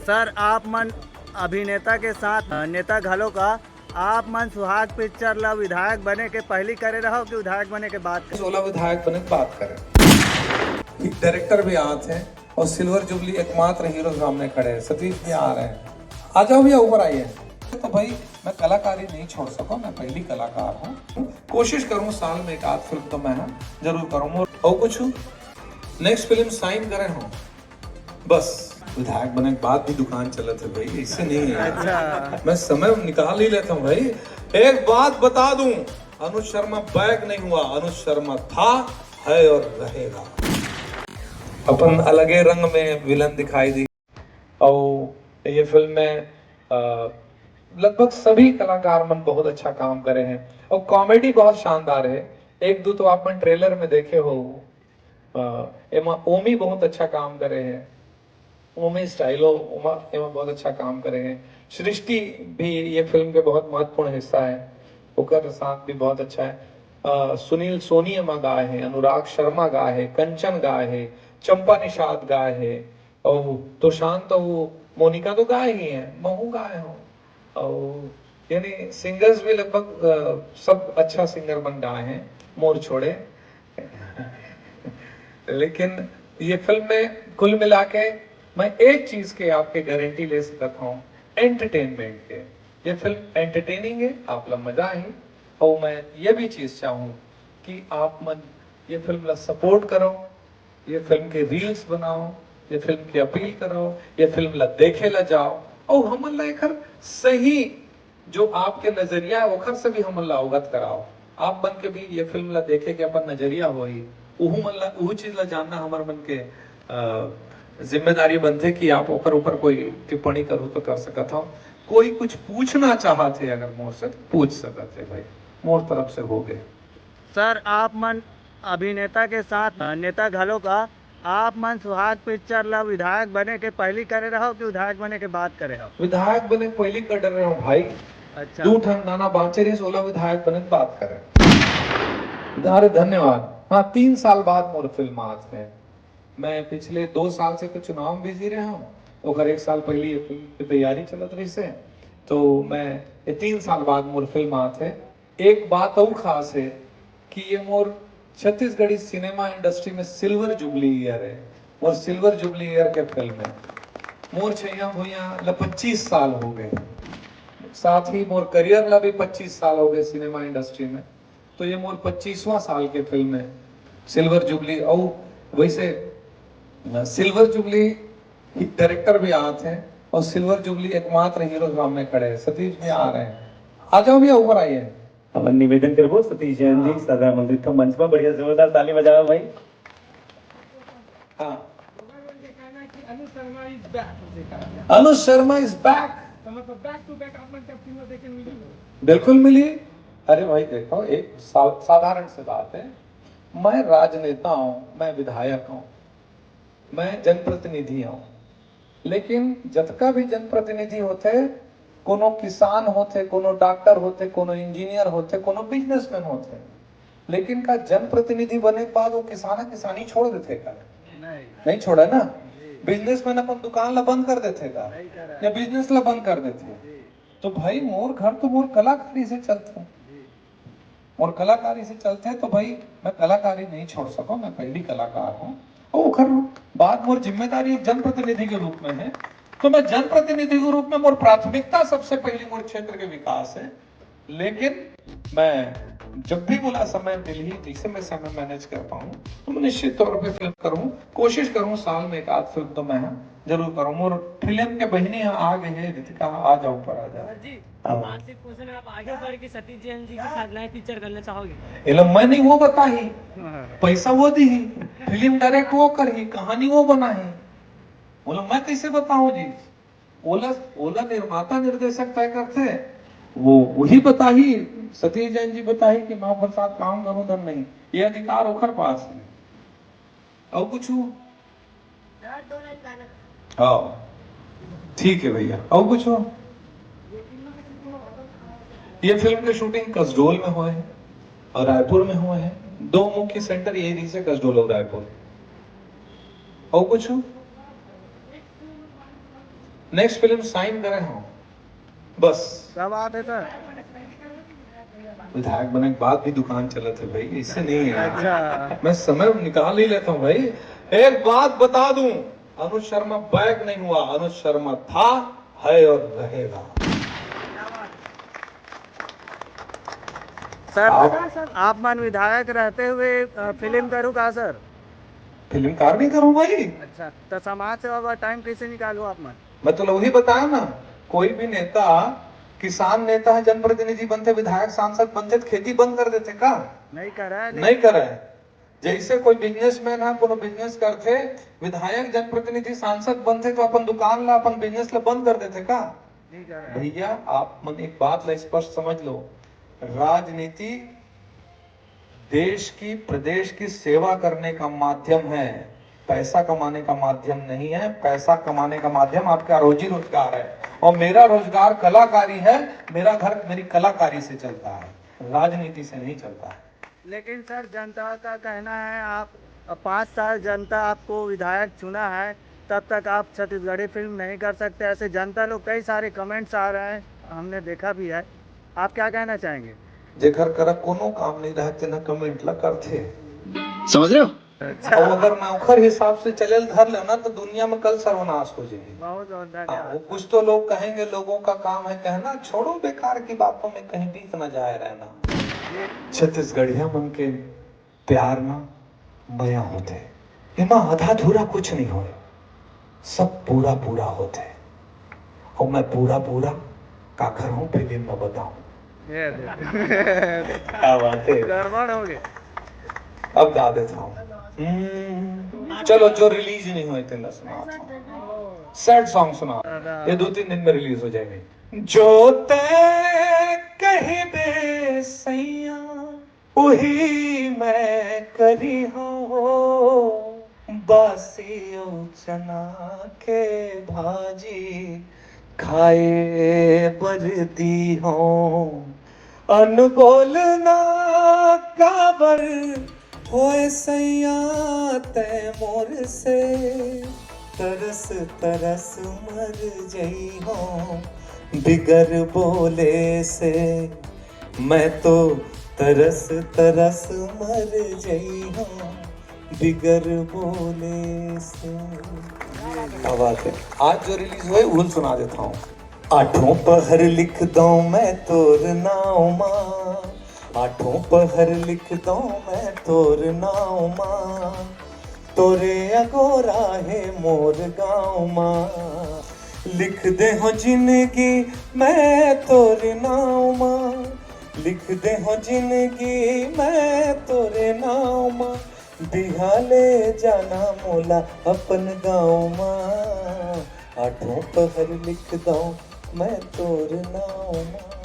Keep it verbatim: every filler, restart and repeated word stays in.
Sir, आप मन अभिनेता के साथ नेता घलो का, आप मन सुहाग पिक्चर ला विधायक बने के पहली करे रहो कि विधायक बने के बाद करे? ओला विधायक बने के बाद करे। डायरेक्टर भी आते हैं और सिल्वर जुबली एकमात्र हीरो सामने खड़े हैं, सतीश भी आ रहे हैं। आ जाओ भैया, ऊपर आइए। तो भाई, मैं कलाकारी नहीं छोड़ सका, मैं पहली कलाकार हूँ। कोशिश करूँ साल में एक आध फिल्म तो मैं, हाँ, जरूर करूँ। और कुछ नेक्स्ट फिल्म साइन करे हो, बस विधायक बने के बाद भी दुकान चलत है भाई, इससे नहीं है। अच्छा। मैं समय निकाल ही लेता हूँ भाई। एक बात बता दूं, अनुज शर्मा बैक नहीं हुआ, अनुज शर्मा था, है और रहेगा। अपन अलगे रंग में विलन दिखाई दी। और ये फिल्म में अ, लगभग सभी कलाकार मन बहुत अच्छा काम करे हैं और कॉमेडी बहुत शानदार है। एक दो तो आप मन ट्रेलर में देखे हो, अ, एमा ओमी बहुत अच्छा काम करे है, ओमी स्टाइलो ओमा एमा बहुत अच्छा काम करे है। सृष्टि भी ये फिल्म के बहुत महत्वपूर्ण हिस्सा है, ओकर साथ भी बहुत अच्छा है। अ, सुनील सोनी एमा गाए हैं, अनुराग शर्मा गाए है, कंचन गाए है, चंपा निषाद गाए है, और तो शांत वो मोनिका तो गाए ही है, महू गाए हो, और यानी सिंगर्स भी लगभग अ, सब अच्छा सिंगर बन गाए हैं, मोर छोड़े। लेकिन ये फिल्म में कुल मिला के मैं एक चीज के आपके गारंटी ले सकता हूँ, एंटरटेनमेंट के। ये फिल्म एंटरटेनिंग है, आप ला मजा आही। और मैं ये भी चीज चाहूँ कि आप मन ये फिल्म ला सपोर्ट करो, ये फिल्म के रील्स बनाओ, ये फिल्म की अपील करो, ये फिल्म ला देखे ला जाओ और हमन ला एखर सही जो आपके नजरिया है ओखर से भी हमन ला अवगत कराओ। आप मन के भी ये फिल्म ला देखे के अपन नजरिया होही, उहू मन ला उहू चीज ला जानना हमर मन के अ, जिम्मेदारी बनथे कि आप ओकर ऊपर कोई टिप्पणी करू तो कर सकत हो। कोई कुछ पूछना चाहत है अगर मोर से तो पूछ सकत है भाई, मोर तरफ से हो गए। सर, आप मन अभिनेता के साथ नेता घलो का, आप मन सुहाग पिक्चर ला विधायक बने के पहली करे रहो कि विधायक बने के बाद करे हो? विधायक बने पहली कर रहे हो भाई। अच्छा। दू ठन नाना बांचे रहिस, ओला विधायक बने के बात करे। अरे धन्यवाद। हाँ, तीन साल बाद मोर फिल्म आत है। मैं पिछले दो साल से तो चुनाव में बिजी रहे हूँ, ओकर एक साल पहले ये फिल्म की तैयारी चलत रही से, तो मैं ये तीन साल बाद मोर फिल्म आत है। एक बात और खास है कि ये मोर छत्तीसगढ़ी सिनेमा इंडस्ट्री में सिल्वर जुबली ईयर है, मोर सिल्वर जुबली ईयर के फिल्म है। मोर छैया भुइया ला पच्चीस साल हो गए, साथ ही मोर करियर ला भी पच्चीस साल हो गए सिनेमा इंडस्ट्री में। तो ये मोर पच्चीसवां साल के फिल्म है सिल्वर जुबली। और वैसे अ, सिल्वर जुबली डायरेक्टर भी आते हैं और सिल्वर जुबली एकमात्र हीरो सामने खड़े हैं, सतीश भी आ रहे हैं। आ जाओ भैया, ऊपर आइए। हमन निवेदन करबो सतीश जैन जी, साधारण मंत्री, तो मंच पर बढ़िया जोरदार ताली बजाओ भाई। हाँ, लोगों के कहना है कि Anuj Sharma is back. Anuj Sharma is back. तो मतलब बैक टू बैक आप मन के फिल्म देखे मिली? बिल्कुल मिली। अरे भाई देखो, एक सा, साधारण सी बात है, मैं राजनेता हूँ, मैं विधायक हूँ, मैं जनप्रतिनिधि हूँ, लेकिन जतका भी जनप्रतिनिधि होते, कोनो किसान होते, कोनो डॉक्टर होते, कोनो इंजीनियर होते, कोनो बिजनेसमैन होते, लेकिन का जनप्रतिनिधि बने के बाद वो किसान किसानी छोड़ देते का? नहीं। नहीं छोड़ा ना। बिजनेसमैन अपन दुकान ला बंद कर देते का? या बिजनेस ला बंद कर देते? तो भाई, मोर घर तो मोर कलाकारी से चलते, मोर कलाकारी से चलते, तो भाई मैं कलाकारी नहीं छोड़ सको, मैं पहली कलाकार हूँ। और ओकर बाद मोर जिम्मेदारी एक जनप्रतिनिधि के रूप में है, तो मैं जनप्रतिनिधि के रूप में मोर प्राथमिकता सबसे पहली मोर क्षेत्र के विकास है। लेकिन मैं जब भी मोला समय मिलही, जैसे मैं समय मैनेज कर पाऊँ, तो मैं निश्चित तौर पे फिल्म करूँ, कोशिश करूँ साल में एक आध फिल्म तो मैं जरूर करूँ। मोर फिल्म के बहिनी यहाँ आ गई है, रितिका, आ जाओ, ऊपर आ जाओ। सर जी, हाँ। मानसिक पोषण आप आगे बढ़ के सतीश जैन जी के साथ नए पिक्चर करना चाहोगे? एला मैं नहीं वो बताही, पैसा वो दी, फिल्म डायरेक्ट वो करही, कहानी वो बनाही, बोला मैं कैसे बताऊं जी? ओला, ओला निर्माता निर्देशक तय करते, वो वही बताही, सतीश जैन जी बताही कि मैं ओकर साथ काम करूं धन नहीं, ये अधिकार ओकर पास है। और कुछ? हाँ, ठीक है भैया, और कुछ? ये फिल्म के शूटिंग कसडोल में हुआ है और रायपुर में हुआ है। दो मुख्य सेंटर यही रही से, कसडोल और रायपुर। और कुछ? नेक्स्ट फिल्म साइन करे हूँ बस। क्या बात है सर? विधायक बने के बाद भी दुकान चलत है भाई, इससे नहीं है। अच्छा। मैं समय निकाल ही लेता हूँ भाई। एक बात बता दूं, अनुज शर्मा बैक नहीं हुआ, अनुज शर्मा था, है और रहेगा। सर आप- पता सर, आप मन विधायक रहते हुए अ, फिल्म करू का सर? फिल्मकार नहीं करूँ भाई। अच्छा, तो समाज सेवा बर टाइम कैसे निकालू आप मन? मैं तो वही बताया ना, कोई भी नेता, किसान नेता है, जनप्रतिनिधि बनते, विधायक सांसद बनते तो खेती बंद कर देते का? नहीं करा है, नहीं करे। जैसे कोई बिजनेसमैन है, कोनो बिजनेस करते, विधायक, जनप्रतिनिधि, सांसद बनते तो अपन दुकान ला, अपन बिजनेस ला बंद कर देते का? नहीं करा है। भैया, आप मन एक बात ला स्पष्ट समझ लो, राजनीति देश की, प्रदेश की सेवा करने का माध्यम है, पैसा कमाने का माध्यम नहीं है। पैसा कमाने का माध्यम आपका रोजी रोजगार है, और मेरा रोजगार कलाकारी है। मेरा घर मेरी कलाकारी से चलता है, राजनीति से नहीं चलता है। लेकिन सर, जनता का कहना है, आप पाँच साल जनता आपको विधायक चुना है, तब तक आप छत्तीसगढ़ी फिल्म नहीं कर सकते, ऐसे जनता लोग कई सारे कमेंट्स आ रहे हैं, हमने देखा भी है। आप क्या कहना चाहेंगे? जेकर करा कोनो काम नहीं रहे, तेना कमेंट ला करथे। समझ रहे हो? और अगर मैं ओखर हिसाब से चले ल धर लेना, तो दुनिया में कल सर्वनाश हो जाएगी। बहुत बहुत हाँ, धन्यवाद। वो कुछ तो लोग कहेंगे, लोगों का काम है कहना, छोड़ो, बेकार की बातों में कहीं बीत ना जाए रहना। छत्तीसगढ़िया मन के प्यार ना मया होते, एमा आधा अधूरा कुछ नहीं होए, सब पूरा पूरा होते। और मैं पूरा पूरा काकर हूँ, फिल्म में बताऊं। ये देखो। क्या बात है। गड़बड़ हो गए। अब गा देता हूँ। हम्म, चलो, जो रिलीज नहीं हुए तेला सुना, सैड सॉन्ग सुना। ये दो तीन दिन में रिलीज हो जाएगी। जो तय कह दे सैया, वही मैं करी हूँ। बासी अउ चना के भाजी खाए बर दी हूँ। अनबोल ना काबर होए सैया तै मोर से, तरस तरस मर जई हूँ बिगर बोले से। मैं तो तरस तरस मर जई हूँ बिगर बोले से। क्या बात है। आज जो रिलीज हुए, वो सुना देता हूँ। आठों पहर लिख दो मैं तोर नाव मा, आठों पहर लिख दो मैं तोर नाव मा, तोरे अगोरा हे मोर गाँव मा। लिख दे हो जिंदगी मैं तोरे नाव मा, लिख दे हो जिंदगी मैं तोरे नाव मा। बिहाले जाना मोला अपन गाँव मा, आठों पहर लिख दो मैं तोर नाव मा।